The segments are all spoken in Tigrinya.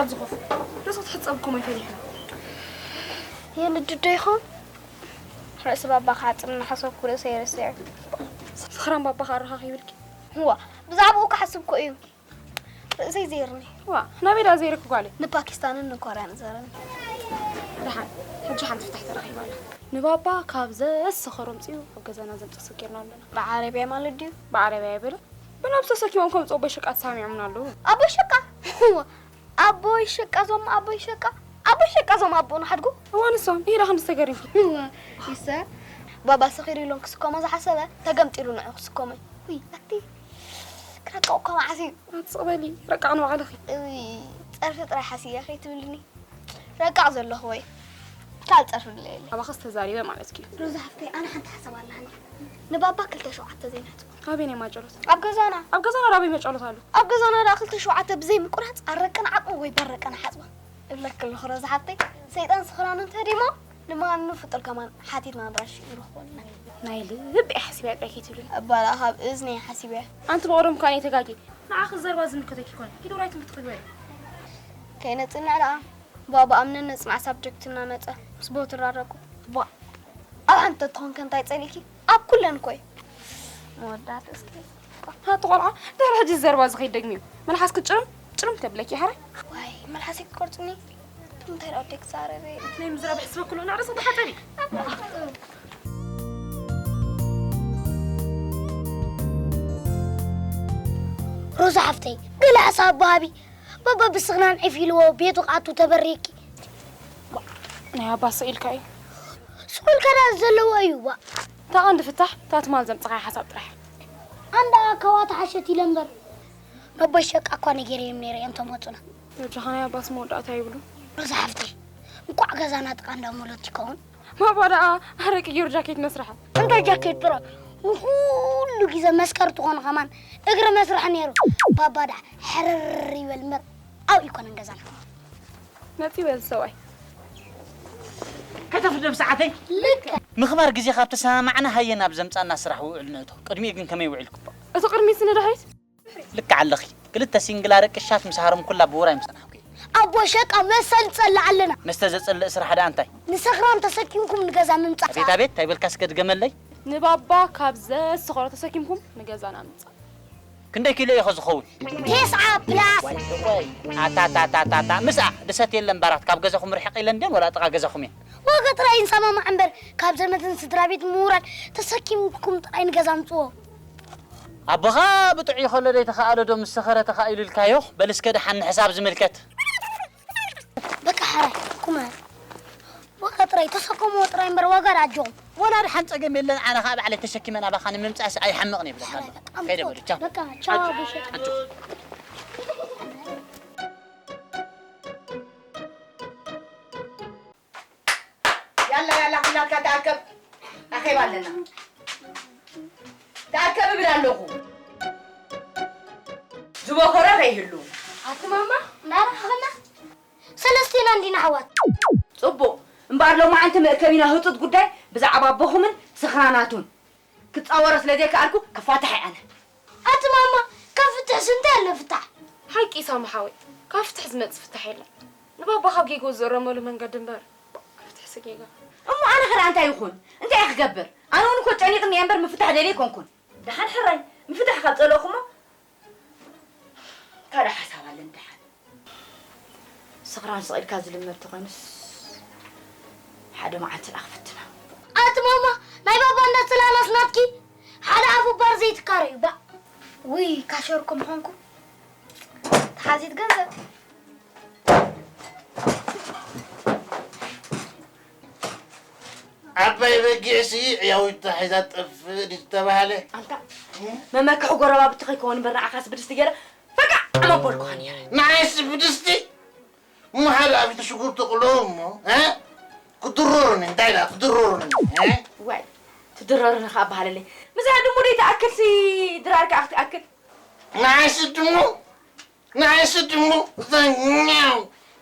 ኣብዚ ኮፍ። ርእሱ ክትሕጸብ እኮ ማይ ፈሊሑ። የንድዶ ይኾን? ርእሲ ባባ ክሓጽብ እናሓሰብኩ ርእሰይ ረሲዐ። ስኽራን ባባኻ ኣረኻኺብልኪ? እዋ፣ ብዛዕባኡ ክሓስብ እኮ እዩ ርእሰይ ዘይርኒ። ዋ፣ ናበይ ደኣ ዘይርኪ ጓለይ? ንፓኪስታንን ንኮርያን ዘረኒ። ደሓን፣ ሕጂ ሓንቲ ፍታሕ ተረኺባ ኣላ። ንባባ ካብ ዘሰኸሮ ኣምጺኡ ኣብ ገዛና ዘምጽእ ሰብ ጌርና ኣለና። ብዓረብያ ማለት ድዩ? ብዓረብያ ኣይበለን። ብነብሱ ተሰኪሞም ከምጽኡ ኣቦይ ሸቃ ተሰማሚዖምና ኣለዉ። ኣቦይ ሸቃ? እዋ፣ ኣቦይ ሸቃ ዞም ኣቦይ ሸቃ? ኣቦይ ሸቃ ዞም ኣቦ ንሓድጉ? እዋ፣ ንሶም። ይሄ ደኣ ክንዲ ዝተገሪምኪ። እዋ፣ ይሰ። ባባ ሰኺሩ ኢሎም ክስከሞ ዝሓሰበ፣ ተገምጢሉ ንዑ ክስከሞ እዩ። ውይ፣ ኣቲ ክረቅቕ እኮ መዓስ እዩ? ኣትስቕ በሊ፣ ረቃቕ ንባዕልኺ። እውይ፣ ጸርፊ ጥራይ ሓስየ ከይትብልኒ። ረቃቕ ዘለኹ ወይ ካልእ ጸርፊ ድለ የለ። ኣባኸስ ተዛሪበ ማለትኪ እዩ። ሮዛ ሓፍተይ፣ ኣነ ሓንቲ ሓሳብ ኣላኒ። ንባባ ክልተ ሸውዓተ ዘይነሕጽቦ። ኣበይ ናይ ማጨሎት? ኣብ ገዛና። ኣብ ገዛና ዳበይ መጨሎት ኣሎ? ኣብ ገዛና ደኣ ክልተ ሸውዓተ ብዘይ ምቁራጽ ኣረቅን ዓቕሚ ወይ በረቅን ሓጽባ። እብለኪ ኣለኹ ሮዛ ሓፍተይ፣ ሰይጣን ስኽራኑ እንተዲሞ ንማኑ ፍጡር ከማን ሓቲትና ኣድራሽ ይረኽበልና። ናይ ልቢ ሓሲበያ ጥራይ ከይትብልኒ። እባ ደኣ ካብ እዝነይ ሓሲበያ። ኣንቲ ብቐደም እኳ እየ ተጋግየ። ንዓኺ ዘረባ ዝምልከተኪ ኣይኮነን። ኪዲ ውራይ ትምህርቲ ክትበሊ። ከይነጽንዕ ደኣ። ባባ ኣምነን ነጽንዕ ሳብጀክትና መጸ። ምስ ቦ ትራረቁ። ቧ። ኣብ ሓንቲ ተትኾን ከ እንታይ ጸሊእኪ? ኣብ ኩለን እኮ እዩ። መወዳእታ እስኪ። ሃቲ ቆልዓ፣ ድሕሪ ሕጂ ዘረባ እዚ ከይትደግምዮ። መልሓስኪ ጭርም፣ ጭርም ከብለኪ፣ ሓራይ። ዋይ፣ መልሓሰይ ክቆርጽኒ? እንታይ ደኣ ወደይ ክዛረበ? ናይ ምዝራብ ሕስበ ኩሉ ናዕረሰ ተሓተሪ። ሮዛ ሓፍተይ፣ ገለ ሓሳብ ወሃቢ። ባባ ብስኽናን ዒፍ ኢልዎ ቤቱ ክኣቱ ተበሪኪ። ናይ ኣባ ስቕ ኢልካ እዩ። ስቕ ኢልካ ደኣ ዘለዎ እዩ፣ ዋ። እታ ቀንዲ ፍታሕ፣ እታ ትማል ዘምጽኻያ ሓሳብ ጥራሕ። ኣንዳ ኣካዋ ተሓሸት ኢለ እምበር። ነቦይ ሸቃ እኳ ነጊረዮም ነይረ እዮም ተመጹና። በጃኻ ናይ ኣባስ መወዳእታ ይብሉ። ሮዛ ሓፍተይ፣ እንቋዕ ገዛና ጥቓ እንዳ ሞሎት ይከውን። ማባ ደኣ ኣረቂ ጌሩ ጃኬት መስርሐ። እንታይ ጃኬት ጥራይ? ንኹሉ ግዜ መስከር ትኾኑ ከማን እግሪ መስርሐ ነይሩ። ባባ ደኣ ሕርር ይበል እምበር ኣብኡ ይኮነን ገዛና። መጺ በል ሰብኣይ። ከተፍርደ ብሰዓተይ? ልክዕ። ምኽባር ግዜ ካብ ተሰማማዕና ሃየ ናብ ዘምጻና ስራሕ ውዕል ንእቶ። ቅድሚኡ ግን ከመይ ውዒልኩሞ? እቲ ቅድሚት ንድሕሪት? ልክዕ ኣለኺ። ክልተ ሲንግል ኣረቂ ሻት ምስ ሃረምኩላ ብውራይ ምስ ጸናሕኩ። ኣቦ ሸቃ መሰል ጸላእ ኣለና። መስተ ዘጽልእ ስራሕ ደኣ እንታይ? ንሰኽራም ተሰኪምኩም ንገዛ ምምጻእ። ኣቤት፣ ኣቤት፣ እንታይ በልካ እስከ ድገመለይ? ንባባ ካብ ዘስኸሮ ተሰኪምኩም ንገዛና ምምጻእ። ክንደይ ኪሎ እዩ ዝኸውን? ተስዓ ፕላስ። ዋይ፣ ዋይ። ኣታ፣ ኣታ፣ ኣታ፣ ኣታ፣ ኣታ። ምስኣ ድሰት የለን ባራት። ካብ ገዛኹም ርሕቕ ኢለን ድየን ወላ ጥቓ ገዛኹም እየን? ዋጋ ጥራይ ንሰማማዕ እምበር ካብ ዘመድን ስድራ ቤት ምውራድ ተሰኪምኩም ጥራይ ንገዛ ምጽዎ። ኣቦኻ ብጥዑይ ከሎ ደይተኻእሎ ዶ ምስ ሰኸረ ተኻኢሉ ኢልካዮ? በል እስከ ደሓን ንሕሳብ ዝምልከት። በቃ ሓራይ፣ ቁመ። ዋጋ ጥራይ ተሰከምዎ ጥራይ እምበር ዋጋ ደኣ ኣጆኹም። ወላ ደሓን ጸገም የለን፣ ኣነ ኸኣ ባዕለይ ተሸኪመ ናባኻ ንምምጻእስ ኣይሓምቕን እየ ብለካ ኣለኹ። ሓራይ፣ በቃ ከይደ ምጾት። በሉ፣ ቻው። በቃ ቻው፣ ኣጆ፣ ብሸ- ኣጆ። ያላ፣ ያላ፣ ኩላትካ ተኣከብ። ኣኼባ ኣለና። ተኣከብ እብል ኣለኹ። ዝበኸረ ከይህሉ። ኣቲ ማማ፣ እንዳረኸኸና? ሰለስቴና እንዲና ኣሕዋት። ጽቡቕ። እምበኣር ሎማዓንቲ መእከቢና ህጹጽ ጉዳይ ብዛዕባ ኣቦኹምን ስኽራናቱን። ክጻወሮ ስለ ዘይከኣልኩ ክፋታሕ እየ ኣነ። ኣቲ ማማ፣ ካብ ፍትሕስ እንታይ ኣሎ ፍታሕ? ሓቂ እዩ ሳሚ ሓወይ፣ ካብ ፍትሒ ዝመጽእ ፍታሕ የለን። ንባባ ካብ ጌግኡ ዝእረመሉ መንገዲ እምበር፣ ካብ ፍትሕሲ ጌጋ። እሞ ኣነ ኸ እንታይ ይኹን? እንታይ እየ ክገብር? ኣነ እውን እኮ ጨኒቕኒ እየ እምበር ምፍታሕ ደልየ ኣይኮንኩን። ደሓን ሕራይ፣ ምፍታሕ ካብ ጸለእኩሞ ካልእ ሓሳብ ኣለኒ ደሓን። ስኽራን ስቕ ኢልካ ዝልመድ ተኾይኑስ፣ ሓደ መዓልቲ ደኣ ክፍትና። ኣቲ ማማ፣ ናይ ባባ እንዳጽላእናስ ናትኪ ሓደ ኣፉ ባር ዘይትካረዩ፣ ባእ። ውይ፣ ካሸርኩም ኾንኩ። ተሓዚት ገንዘብ። ዓባይ በጊዕሲ ዕያዊታ ሒዛ ትጠፍእ ድዩ ዝተባህለ? ኣንታ መመክሒ ጎረባብቲ ከይከውን እምበር ንዓኻስ ብድስቲ ገይረ ፈቃዕ መበልኩኻ ነይረ። ንዓይስ ብድስቲ? እሞ ሓደ ኣፊቱ ሽጉርቲ ቅልዎ እሞ፣ እ? ክድረሩኒ፣ እንታይ ደኣ ክድረሩኒ፣ እ? ዋይ፣ ትድረሩኒ ከኣ በሃለለይ። ምስኣ ድሙ ደይ ትኣክልሲ ድራር ከኣ ክትኣክል። ንዓይስ ድሙ? ንዓይስ ድሙ፣ እዛ ኛው፣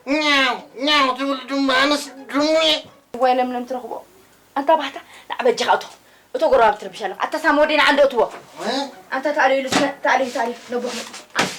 ኛው፣ ኛው ትብል ድሙ፣ ኣነስ ድሙ እየ። ወይ ለምለም ትረኽቦ። ኣንታ ባህታ፣ ንዓ በጃኻ እቶ፣ እቶ ጎረባብቲ ትርብሽ ኣለኻ። ኣታ ሳሚ ወደይ ንዓ እንዶ እትዎ። እ? ኣንታ ተኣለዩ ኢሉ፣ ተኣለዩ፣ ተኣለዩ፣ ነቦ ክመጽእ።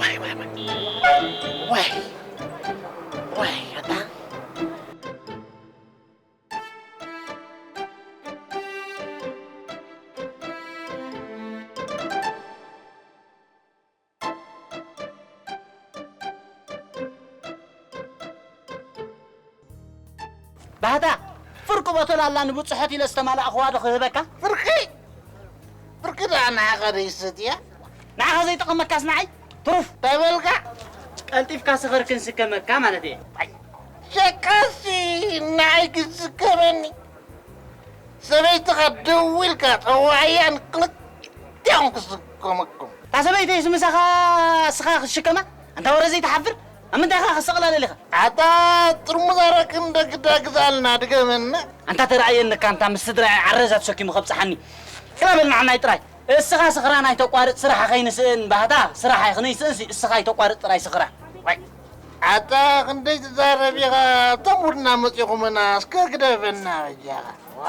ዋይ ዋይ ዋይ ዋይ ዋይ ኣታ ባህታ፣ ፍርቂ ቦተል ኣላ ንብጽሖት ኢለ ዝተማላእኽዋ ዶ ክህበካ? ፍርቂ? ፍርቂ ደኣ ንዓኻ ዶ ይሰትያ? ንዓኻ ዘይጠቐመካስ ንዓይ? ትሩፍ! እንታይ በልካ? ቀልጢፍካ ስኸር ክንስከመካ ማለት እየ። ሸቃሲ ንዓይ ክስከመኒ? ሰበይትኻ ደው ኢልካ ጸዋዕያን ክልቲኦም ክስከመኩም። እታ ሰበይተይስ ምሳኻ እስኻ ክትሽከማ? ኣንታ ወረ ዘይትሓፍር? ኣብ ምንታይ ኢኻ ክሰቕላ ደሊኻ? ኣታ ጥርሙዝ ኣረቂ እንደግዳ ግዛልና ድገመና። ኣንታ ተረኣየንካ ኣንታ ምስ ስድራይ ዓረዛ ተሰኪሙ ከብጽሓኒ። ቅረበልና ዓናይ ጥራይ። እስኻ ስኽራን ኣይተቋርጽ ስራሕ ከይንስእን ባህታ ስራሕ ኣይክነይስእንሲ እስኻ ኣይተቋርጽ ጥራይ ስኽራን። ዋይ። ኣታ ክንደይ ትዛረብ ኢኻ እቶም ውድና መጺኹምና እስከ ግደፈና በጃኻ። ዋ።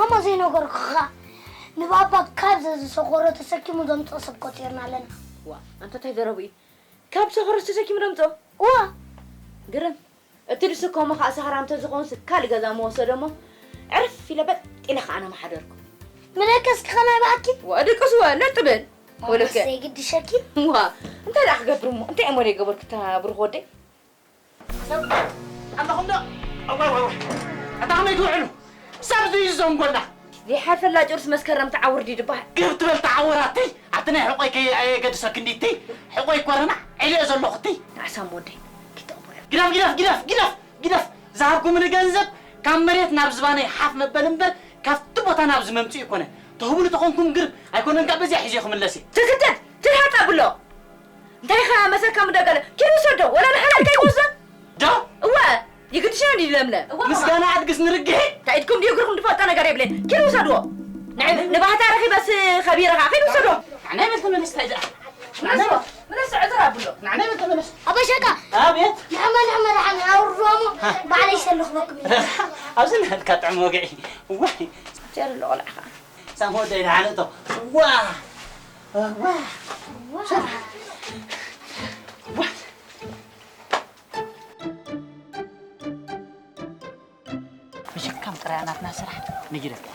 ኣማ ዘይነገርኩኻ ንባባ ካብ ዘዝሰኾሮ ተሰኪሙ ዘምፅኦ ሰብ ቆፂርና ኣለና። ዋ፣ ኣንታ እንታይ ዘረቡ እዩ? ካብ ሰኾሮስ ተሰኪሙ ዘምፅኦ? እዋ። ግርም። እቲ ድስኮ እሞ ከዓ ሰኽራም ተዝኸውን ካልእ ገዛ ምወሰዶ እሞ ዕርፍ ኢለ በጥ ኢለ ከዓ ኣነ ምሓደርኩ። ምደቀስኪ ከማይ ብኣኪ? ወድቅስ ወ ለጥ ብል። ወልከ። ዘይግድሸኪ? ዋ፣ እንታይ ደኣ ክገብር እሞ? እንታይ እሞ ደይገበርኩ እታ ብሩኽ ወደይ? ኣለኹም ዶ? እዋይ፣ እዋይ፣ እዋይ። ኣታ ከመይ ትውዕሉ? ሰብ ዝዩ ዘንጎላ። ዘይሓልፈላ ጭርስ መስከረም ተዓውርዲ ድበሃል። ግብ ትበል ተዓወራቲ። ኣብቲ ናይ ሕቆይ ከየገድሰኪ እንዲቲ። ሕቆይ ኮረና ዒለ ዘለኹቲ። ንዓሳም ወደይ፣ ኪተቕበሎ። ግደፍ፣ ግደፍ፣ ግደፍ፣ ግደፍ፣ ግደፍ። ዝሃብኩምኒ ገንዘብ ካብ መሬት ናብ ዝባነይ ሓፍ መበል እምበር ካብቲ ቦታ ናብ ዝመምጽእ ይኮነ። ተህብሉ ተኾንኩም ግርም ኣይኮነን ካብ በዚያ ሒዜ ክምለስ እየ። ትክተት፣ ትልሃጣ ብሎ። እንታይ ኸ መሰካ ምደገለ? ኪዱ ሰዶ፣ ወላ ንሓላል ከይወስዶ? ዶ? እወ፣ ይግድሽና እንዲ ለምለም። ምስጋና ኣድግስ ንርግሒ? እንታይ ኢድኩም ድዩ እግርኩም ትፈልጦ ነገር የብለን። ኪዱ ሰዶ። ንባህታ ረኺበስ ኸቢረኻ፣ ኪዱ ሰዶ። ኣነ በል ተመለስ፣ እንታይ ደኣ? ምነሱ፣ ምነሱ ዕዝር ኣብሎ። ንዓና በል ተመለስ። ኣበሸካ። ኣቤት። ንሕመ፣ ንሕመ ደሓን ኣውርድዎ እሞ፣ ባዕለይ ይሰልኽበኩም እየ። ኣብዚ ናትካ ጥዕም ወግዒ። ዋይ። ጀር ኣሎ ቆልዓ ኸዓ። ሳም ወደይ ደሓን እቶ። ዋ። ዋ። ዋ። ምሽካም ጥራይ ናትና ስራሕ ንጊደካ።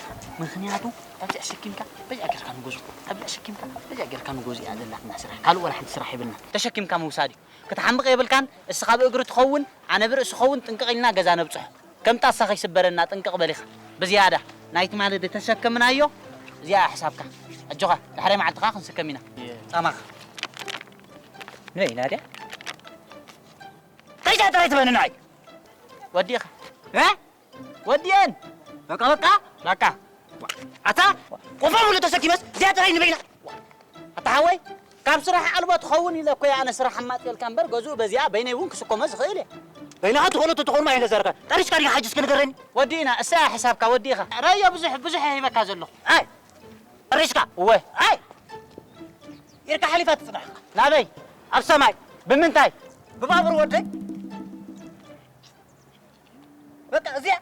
ምኽንያቱ፣ ኣብዚኣ ሸኪምካ፣ በዚኣ ጌርካ ንጎዙ። ኣብዚኣ ሸኪምካ፣ በዚኣ ጌርካ ንጎዙ እያ ዘላትና ስራሕ። ካልእ ወላ ሓንቲ ስራሕ የብልና። ተሸኪምካ ምውሳድ እዩ። ክትሓምቕ የብልካን፣ እስኻ ብእግሪ ትኸውን፣ ኣነ ብርእሲ ኸውን፣ ጥንቅቕ ኢልና ገዛ ነብጽሖ። ከም ጣሳ ከይስበረና ጥንቅቕ በል ኢኻ። ብዝያዳ፣ ናይቲ ማለደ ተሸከምናዮ፣ እዚኣ ሕሳብካ። ኣጆኻ፣ ዳሕራይ መዓልቲ ኸኣ ክንስከም ኢና። ጻማኻ። ንበይ ናድያ? እንታይ እዛ ጥራይ ትበኒ ንዓይ? ወዲእኻ። እ? ወዲአን። በቃ፣ በቃ። በቃ። ኣታ፣ ቆፎ ሙሉ ተሰኪመስ፣ እዚኣ ጥራይ ንበይና። ኣታ ሓወይ፣ ካብ ስራሕ ኣልቦ ትኸውን ኢለ እኮ እየ ኣነ ስራሕ ኣማፅየልካ እምበር፣ ገዝኡ በዚኣ በይነይ እውን ክስከሞ ዝኽእል እየ። በይንኻ ትኽእሎ ተትኾኑ ኣይነዘርካ። ጠሪሽካ ዲኻ ሓጂ እስኪ ንገረኒ? ወዲእና፣ እሳ እያ ሕሳብካ፣ ወዲእኻ። ረዮ ብዙሕ፣ ብዙሕ እየ ሂበካ ዘለኹ። ኣይ፣ ጠሪሽካ? እወ። ኣይ፣ ኢርካ ሓሊፋ ትጽናሕ። ናበይ? ኣብ ሰማይ። ብምንታይ? ብባቡር ወደይ። በቃ እዚኣ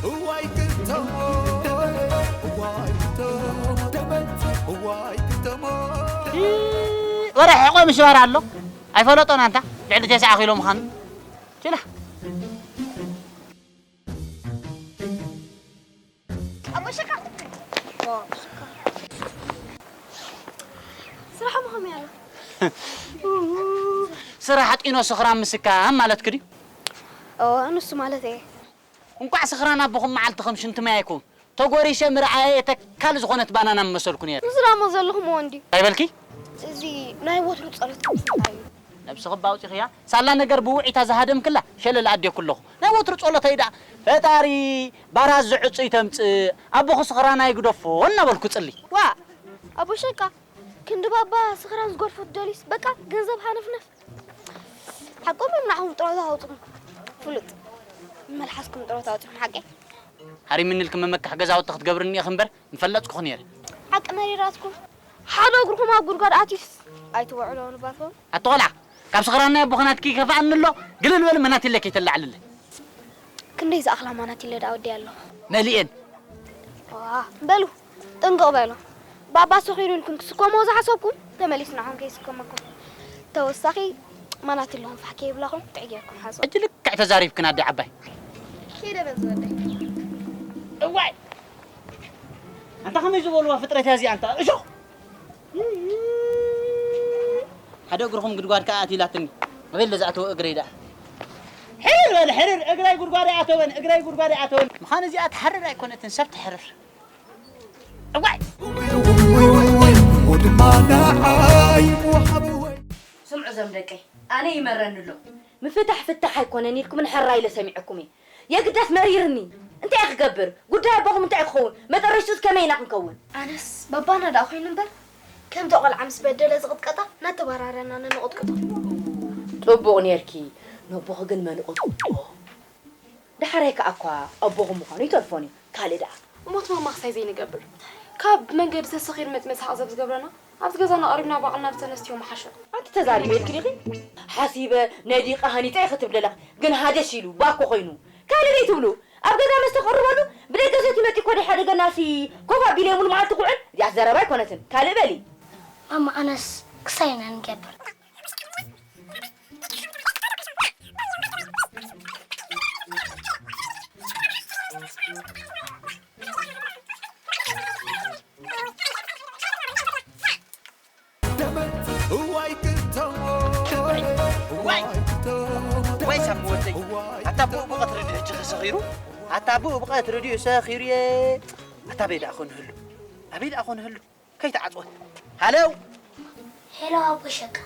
እዋይ ክተሞ፣ እዋይ ክተሞ፣ እዋይ ክተሞ። ወረ ሕቆ ምሽባር ኣሎ። ኣይፈለጦን ኣንታ። ልዕሊ ተስዓ ኪሎ ምዃኑ። ችላ። ኣቦ ሸካ። ስራሕ ምዃኑ ያለ። ስራሕ ኣጢኖ ስኽራም ምስካም ማለትኪ ድዩ? ኦ፣ ንሱ ማለት እየ። እንቋዕ ስኽራን ኣቦኹም መዓልቲ ከም ሽንቲ ማይ ኣይኮን። ተጎሪሸ ምርኣየ ተካል ዝኾነት ባናና ምመሰልኩ ነይረ። ንሱ ዳሞ ዘለኹም እዎ እንድዩ። እንታይ በልኪ? እዚ ናይ ወትሩ ጸሎት እዩ። ነብስኺ ባውጺኽያ፣ ሳላ ነገር ብውዒታ ዝሃደምክላ ሸለል ኣዴኩ ኣለኹ። ናይ ወትሩ ጸሎተይ ደኣ፣ ፈጣሪ ባራት ዝዕጹ ይተምጽእ፣ ኣቦኹ ስኽራና ይግደፎ እናበልኩ ጽሊ። ዋ፣ ኣቦ ሸቃ፣ ክንዲ ባባ ስኽራን ዝገድፎ ትደልዩስ፣ በቃ ገንዘብ ሃነፍነፍ። ሓቆም እዮም ንዓኹም ጥሮታ ኣውፅኹም። ፍሉጥ። መልሓስኩም ጥሮታ ኣውፅኹም ሓቂ። ሃሪምኒ ኢልኪ መመክሒ ገዛውቲ ክትገብርኒ ኢኺ እምበር፣ ምፈለጥኩኺ ነይረ። ሓቂ መሪራትኩም። ሓደ እግርኹም ኣብ ጉድጓድ ኣትዩስ ኣይትውዕሎ ንባልኩም። ኣቲ ቆልዓ፣ ካብ ስኽራናይ ኣቦኺ ናትኪ ይከፍኣኒ ኣሎ፣ ግልል በሊ መናቲለ ከይተላዕልለ። ክንደይ ዝኣኽላ ማናቲለ ደኣ ወዲያ ኣለኹ። መሊኤን። ዋ፣ በሉ፣ ጥንቅቕ በሉ። ባባ ሱቕ ኢሉ ኢልኩም ክስከምዎ ዝሓሰብኩም፣ ተመሊሱ ንዓኹም ከይስከመኩም። ተወሳኺ ማናቲለኹም ፋሕ ከይብላኹም ጥዕይ ጌርኩም ሓዙ። ሕጂ ልክዕ ተዛሪብክን ኣደ ዓባይ። ከይደ በል ዝወደይ። እዋይ! ኣንታ ከመይ ዝበልዋ ፍጥረት እያ እዚኣ ኣንታ እሾኽ! ሓደ እግርኹም ጉድጓድ ከኣ ኣትይላትኒ። ኣበይ ኣሎ ዝኣተወ እግረይ ደኣ? ሕርር በል ሕርር! እግረይ ጉድጓድ ኣይኣተወን፣ እግረይ ጉድጓድ ኣይኣተወን። ምዃን እዚኣ ትሓርር ኣይኮነትን፣ ሰብ ትሕርር። እዋይ! ስምዑ እዞም ደቀይ፣ ኣነ ይመረኒ ኣሎ። ምፍታሕ ፍታሕ ኣይኮነን ኢልኩምን ሕራይ ኢለ ሰሚዐኩም እየ። የግዳስ መሪርኒ። እንታይ ክገብር? ጉዳይ ኣቦኹም እንታይ ክኸውን? መጠረሽቱስ ከመይ ኢና ክንከውን? ኣነስ ባባና ደኣ ኮይኑ እምበር፣ ከምቲ ቆልዓ ምስ በደለ ዝቕጥቀጣ እናተባራረና ነንቕጥቅጦ። ጽቡቕ ኔርኪ። ነቦኺ ግን መን ይቕጥቅጦ? ዳሕራይ ከኣ እኳ ኣቦኹም ምዃኑ ይተርፎን እዩ። ካልእ ደኣ? እሞት ማማ ክሳይ ዘይንገብር። ካብ መንገዲ ተሰኺሩ መጺኡ መስሓቕ ዘብ ዝገብረና፣ ኣብዚ ገዛና ቀሪብና ባዕልና ብተነስትዮ ምሓሸ። ኣንቲ ተዛሪበ ኢልኪ ዲኺ? ሓሲበ፣ ነዲቐ፣ ሃኒፀ ኢኺ ትብሊ ኣለኺ። ግን ሃደሽ ኢሉ፣ ባኮ ኮይኑ። ካልእ ዘይትብሉ? ኣብ ገዛ መስተ ክቕርበሉ፣ ብደገ ሰትዩ መጺኡ እኮ ደይ ሓደ ገናሲ ኮፍ ኣቢለ ሙሉ መዓልቲ ክውዕል? እዚኣስ ዘረባ ኣይኮነትን። ካልእ በሊ። ማማ፣ ኣነስ ክሳይ ኢና ንገብር። ዋይ! ዋይ ሳሚ ወደይ፣ ኣታ ብኡ ብቐትሪ ድዩ ሕጂ ሰኺሩ? ኣታ ብኡ ብቐትሪ ድዩ ሰኺሩ? ኣታ ኣበይ ደኣ ኮን ህሉ? ኣበይ ደኣ ኮን ህሉ? ከይተዓጽወት። ሃለው! ሄሎ ኣቦ ሸቃ።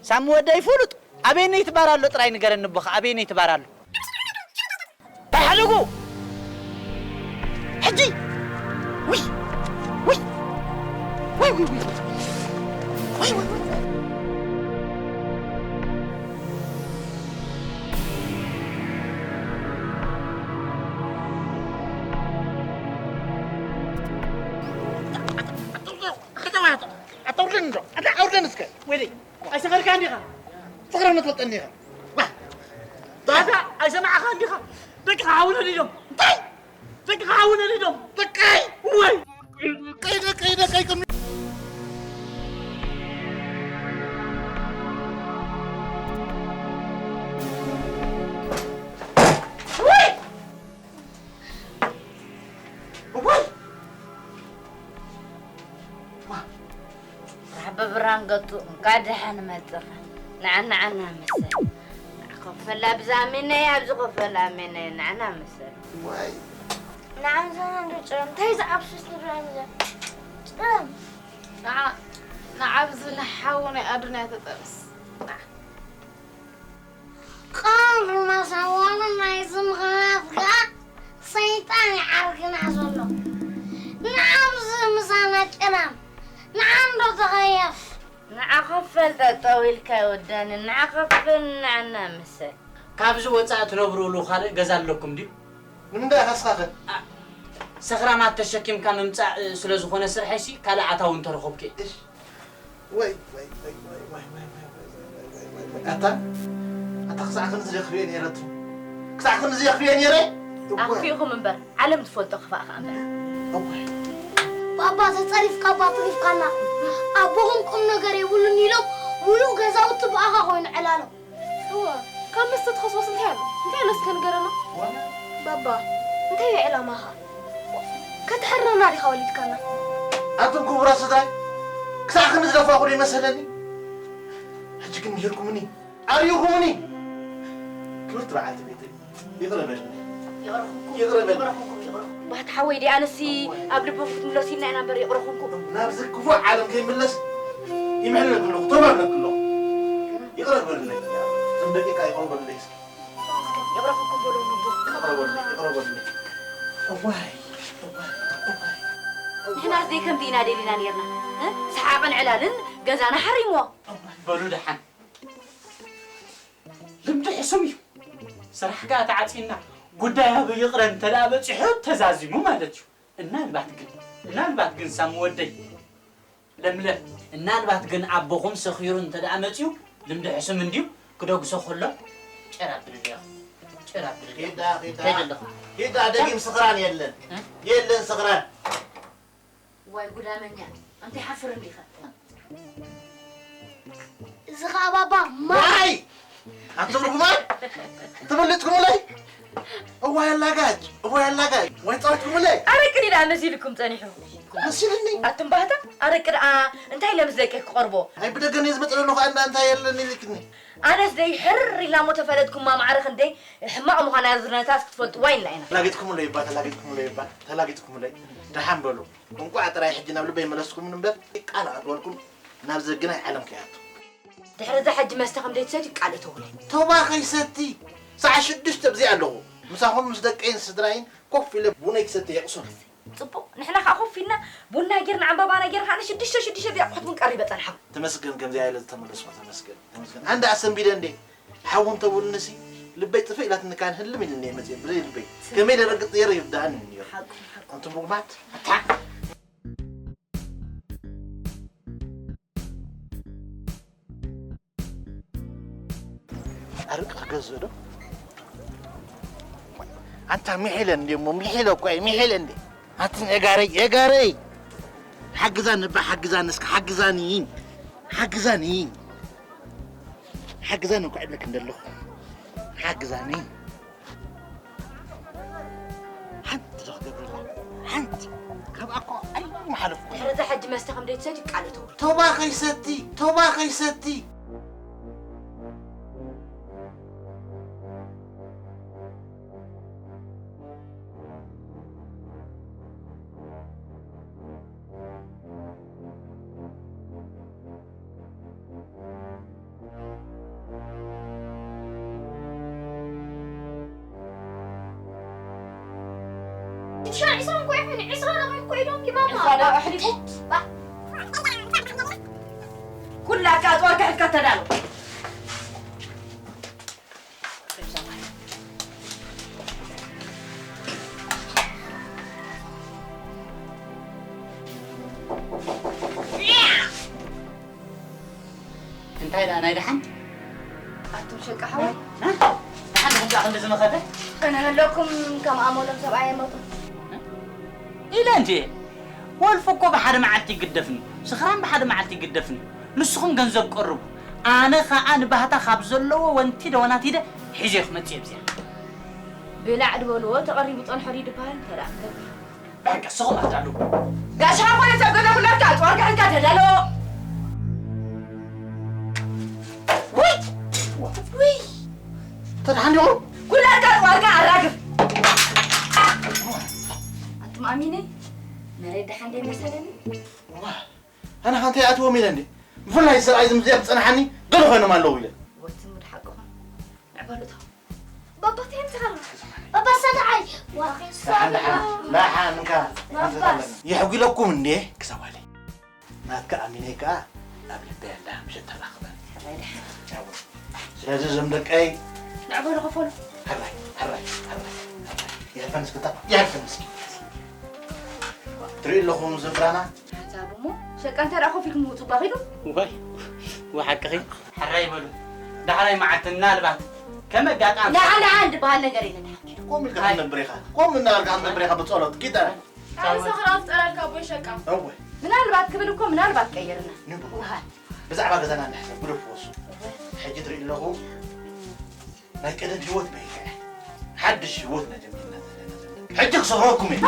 ሳሚ ወደይ ፍሉጥ! ኣበየነይቲ ባር ኣሎ ጥራይ ንገረኒ ኣቦኻ፣ ኣበየነይቲ ባር ኣሎ? ተሓደጉ! ሕጂ! ውይ! ውይ! ውይ፣ ውይ፣ ውይ! ውይ፣ ውይ፣ ውይ! ኣታ ኣውርደኒ እንዶ፣ ኣታ ኣውርደኒ እስከ። ወይለይ፣ ኣይሰኸርካን ዲኻ? ሰኽራም ትፈልጠኒ ኢኻ። ዋ! ኣታ ኣይሰማዕኻን ዲኻ? ደቅኻ ሓዊ ነዲዶም። እንታይ? ደቅኻ ሓዊ ነዲዶም። ደቀይ! ወይ! ደቀይ፣ ደቀይ፣ ደቀይ፣ ከም ወይ! እዋይ! ዋ! ራሕቢ ብራን ገጡ፣ እንኳዕ ደሓን መጽኻ። ንዓ፣ ንዓና መሰል። ንዓ ኮፈላ ብዛ ኣሜናይ፣ ኣብዚ ኮፈላ ኣሜናይ፣ ንዓና መሰል። ዋይ! ንዓ ምሳና እንዶ ጭረም፣ እንታይ ዝዓብሱ ትብላ ምዛ? ጭረም። ንዓ፣ ንዓ ኣብዚ ንሓው ናይ ኣዱንያ ተጠብስ። ንዓ። ቃል ማሳዋሉ ናይ ዝምኽናፍካ ሰይጣን ይዓርግና ዘሎ። ንዓብዚ ምሳና ጭራም፣ ንዓንዶ ተኸየፍ። ንዓ ኸፈል ጠጠው ኢልካ ይወዳኒ፣ ንዓ ኸፈል ንዓና ምሰል። ካብዚ ወፃእ ትነብሩሉ ካልእ ገዛ ኣለኩም ድዩ? ንምንታይ ኢኻ ንስኻ ኸ? ኣ፣ ሰኽራማት ተሸኪምካ ምምፃእ ስለ ዝኾነ ስርሐይሲ ካልእ ኣታዊ እንተረኸብኩ እየ። እሽ። ወይ፣ ወይ፣ ወይ። ኣታ፣ ኣታ ክሳዕ ክንዚ ደኽፍየ ነይረ፣ ኣቱ። ክሳዕ ክንዚ ደኽፍየ ነይረ? እወ። ኣኽፊእኹም እምበር፣ ዓለም ትፈልጦ ክፋእ ከኣ እምበር። እወ። ባባ፣ ተጸሪፍካ እባ ኣትሪፍካና። ኣቦኹም ቁም ነገር የብሉን ኢሎም፣ ምሉእ ገዛውቲ ብኣኻ ኮይኑ ዕላሎም። እወ፣ ካብ መስተ ትኸስቦስ እንታይ ኣሎ? እንታይ ኣሎ እስከ ንገረና? ዋላ። ባባ፣ እንታይ እዩ ዕላማኻ? ከተሕርረና ዲኻ ወሊድካና? ኣንቱም ክቡራት ስድራይ፣ ክሳዕ ክንዲ ዝደፋእኹ ዶ ይመሰለኒ? ሕጂ ግን ምሂርኩምኒ፣ ኣርዩኹምኒ። ክብርቲ በዓልቲ ቤተይ፣ ይቕረ በልኒ። ይቕረ በልኒ። ይቕረ በልኒ። ይቕረ ኩንኩም፣ ይቕረ ኩንኩም። ባት ሓወይ፣ ዲኣነሲ ኣብ ልብኹም ክትምለሱ ኢልና ኢና እምበር ይቕረ ኩንኩም። ናብዚ ክፉእ ዓለም ከይምለስ ይምሕለኒ ኣለኹ፣ ተማምለኒ ኣለኹ። ይቕረ በልኒ። እዞም ደቂቃ ይቕረ በልኒ እስኪ። ይቕረ ኩንኩም በሎም ኣቦ። ይቕረ በልኒ፣ ይቕረ በልኒ። እዋይ፣ እዋይ፣ እዋይ። ንሕና ዘይከምዚ ኢና ደሊና ነይርና። እ? ሰሓቕን ዕላልን ገዛና ሓሪምዎ። በሉ ደሓን። ልምዲ ሕሱም እዩ። ስራሕ ከኣ ተዓጺና፣ ጉዳይ ኣብ ይቕረ እንተ ደኣ በጺሑ ተዛዚሙ ማለት እዩ። እናልባት ግን፣ እናልባት ግን ሳሚ ወደይ፣ ለምለም፣ እናልባት ግን ኣቦኹም ሰኺሩ እንተ ደኣ መጺኡ፣ ልምዲ ሕሱም እንድዩ፣ ክደግሶ ከሎ፣ ጭር ኣብልልዮ፣ ጭር ኣብልልዮ። ኪዳ፣ ኪዳ። እንታይ ደለኹም? ኪዳ፣ ደጊም ስኽራን የለን። እ? የለን ስኽራን። ዋይ ጉዳመኛ፣ ኣንተ ሓፍር እንዲኻ። እዚ ኸኣ ባባ ማይ። ዋይ! ኣንቱም ርጉማት! ትብልጽኩምለይ? እዋይ ኣላጋጅ፣ እዋይ ኣላጋጅ፣ ወይ ጸወትኩምለይ። ኣረቂ ድኣ መሲልኩም ጸኒሑ። መሲልኒ። ኣቱም ባህታ፣ ኣረቂ ድኣ እንታይ ኢለ ምስ ደቂ ክቐርቦ? ኣይ ብደገ እየ ዝመጽእ ዘለኹ፣ ኣንዳ እንታይ የለን ኢልክኒ። ኣነስ ደይ ሕርር ኢላ እሞ ተፈለጥኩማ ማዕረ ክንደይ ሕማቕ ምዃና ዝነታስ ክትፈልጥዋ ኢልና ኢና። ተላጊጥኩምለይ እባ፣ ተላጊጥኩምለይ እባ፣ ተላጊጥኩምለይ። ደሓን በሉ። እንቋዕ ጥራይ ሕጂ ናብ ልበይ መለስኩምን እምበር፣ ቃል ኣትወልኩም ናብ ዘግናይ ዓለም ከይኣቱ። ድሕሪ እዛ ሕጂ መስተ ከም ዘይትሰትዩ ቃል እተውለይ። ቶባ ከይሰቲ፣ ሰዓት ሽዱሽተ ኣብዚ ኣለኹ። ምሳኹም ምስ ደቀይን ስድራይን ኮፍ ኢለ ቡነይ ክሰቲ የቕሱን። ጽቡቕ፣ ንሕና ከኣ ኮፍ ኢልና ቡና ጌርና ዕምባባና ጌርና ከኣ ሽዱሽተ ሽዱሽተ እዚኣ ኣቑሑት እውን ቀሪበ ጸንሓ። ተመስገን ከምዚኣ ኢለ ዝተመለስኩ፣ ተመስገን፣ ተመስገን። ኣንዳ ኣሰንቢደ እንዴ፣ ሓዊ እንተብሉንሲ ልበይ ጥፍእ ኢላትኒ ካን ህልም ኢልኒ እየ መጽየ ብዘይ ልበይ። ከመይ ደረግጥ ነይሩ ይርድኣኒ ነይሩ። ሓቁ፣ ሓቁ። ኣንቱም ርጉማት፣ ኣታ። ኣረቂ ክገዝእ ዶ? ኣንታ ሚሒለ እንዴ እሞ፣ ሚሒለ እኮ እየ፣ ሚሒለ እንዴ። ኣትን ኤጋረይ፣ ኤጋረይ! ሓግዛኒ እባ፣ ሓግዛኒ እስከ፣ ሓግዛኒ። ሓግዛኒ። ሓግዛኒ እኮ እብለክ እንደለኹ። ሓግዛኒ። ሓንቲ ዶ ክገብረላ? ሓንቲ። ካብኣ እኮ ኣይመሓለፍኩ። ድሕሪ እዚ ሕጂ መስተ ከም ዘይትሰትዩ ቃል እተውሉ። ቶባ ከይሰቲ፣ ቶባ ከይሰቲ። ሻዕ ዒስራን እኮ ይኹን፣ ዒስራ ረብዒ እኮ ኢሎም ዲማማ። ዒስራ ረብዒ ኣሕሊፉ። ባ። ኩላካ ኣጽዋርካ ሒዝካ ተዳሎ። እንታይ ደኣ ናይ ደሓን? ኣቱም ሸቃ ሓወይ። እ? ደሓን ዲኹም ደኣ ክንዲ ዝመኸተ? ቅንህለኩም ከም ኣመሎም ሰብኣይ ኣይመጡን። ኢለ እንድየ። ወልፊ እኮ ብሓደ መዓልቲ ይግደፍን፣ ስኽራን ብሓደ መዓልቲ ይግደፍን። ንስኹም ገንዘብ ቀርቡ። ኣነ ኸኣ ንባህታ ካብ ዘለዎ ወንቲ ደወናት ኢደ ሒዘ ክመጽእ እየ ብዚኣ። ብላዕ ድበልዎ፣ ተቐሪቡ ጸንሖ ድዩ ድበሃል? እንተ ደኣ እንተልዩ። በቃ፣ ስኹም ኣዳሉ። ጋሻ ኾነ ሰብ ገዛ ኩላትካ ኣጽዋርካ ሒዝካ ተዳሎ። ውይ! ውይ! ተደሓን ዲኹም? ኩላትካ ኣጽዋርካ ኣራግፍ። ኣቱም ኣሚነይ፣ መሬት ደሓን ደይ መሰለኒ። ዋ፣ ኣነ ኸ እንታይ ኣትዎም ኢለ እንዴ? ብፍላይ ሰብኣይ ዝምዝያ ብጸናሓኒ ገለ ኮይኖም ኣለዉ ኢለ። ወትም ብድሓቅኹም። ንዕበሉ እቶም። ባባ እንታይ ምትኻሉ? ባባ ሰላዓይ። ዋኺ ደሓን፣ ደሓን፣ ሰላም። ደሓን እንካ። ባባ። የሕጒለኩም እንዴ? ክሳብ ዋለይ። ናትካ ኣሚነይ ከኣ ኣብ ልበይ ኣላ ምሸት ተራኽበን። ሕራይ ደሓን። ያው። ስለዚ እዞም ደቀይ ንዕበሉ ክፈሉ። ሕራይ፣ ሕራይ፣ ሕራይ፣ ሕራይ። ይሕልፈን እስኪ እታ፣ ይሕልፈን እስኪ። ትርኢ ኣለኹም ዝምብራና። ሓንሳብ እሞ ሸቃ እንታይ ደኣ ኮፍ ኢልኩም ውጹ እባ ኺዱ። ዋይ፣ ወሓቅኺ። ሕራይ በሉ። ዳሕራይ መዓልቲ ምናልባት ከም ኣጋጣሚ። ደሓን፣ ደሓን ዝበሃል ነገር የለን። ደሓን ኪዱ። ቆም ኢልካ ኣይ። ትነብር ኢኻ። ቆም እናበልካ ትነብር ኢኻ ብጸሎት። ኪድ ኣረ። ኣነ ሰኽራ ኣፍጠረልካ ኣቦይ ሸቃ። እወ። ምናልባት ክብል እኮ ምናልባት ቀይርና። ንብሩ። ውሃ። ብዛዕባ ገዛና ንሕሰብ። ግደፍዎ እሱ። እወ። ሕጂ ትርኢ ኣለኹ። ናይ ቀደም ህይወት በይዐ። ሓድሽ ህይወት ኢና ጀሚርና ዘለና ዘመን። ሕጂ ክሰኽረኩም እየ።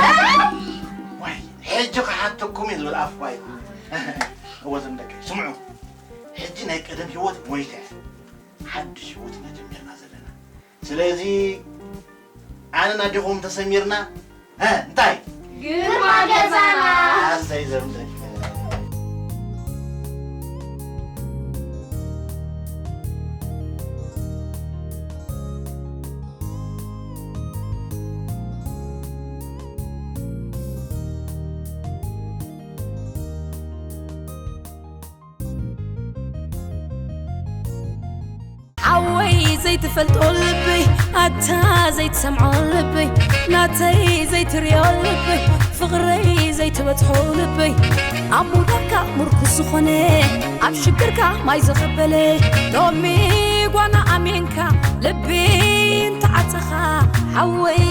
ዋይ፣ ሕጂ ክሓተኩም እየ ዝብል ኣፍ ዋይ። እወ፣ ዝም ደቀይ፣ ስምዑ። ሕጂ ናይ ቀደም ህይወት ሞይተ። ሓድሽ ህይወት ኢና ጀሚርና ዘለና። ስለዚ፣ ኣነን ኣዴኹም ተሰሚርና፣ እ፣ እንታይ? ግርማ ገዛና። ኣሰይ ዘምደክ። ሓወይ ዘይትፈልጦ ልበይ፣ ኣታ ዘይትሰምዖ ልበይ፣ ናተይ ዘይትርእዮ ልበይ፣ ፍቕረይ ዘይትበጽሖ ልበይ፣ ኣብ ሙዳካ ምርኩስ ዝኾነ፣ ኣብ ሽግርካ ማይ ዝቕበለ፣ ሎሚ ጓና ኣሚንካ ልቢ እንተዓጸኻ፣ ሓወይ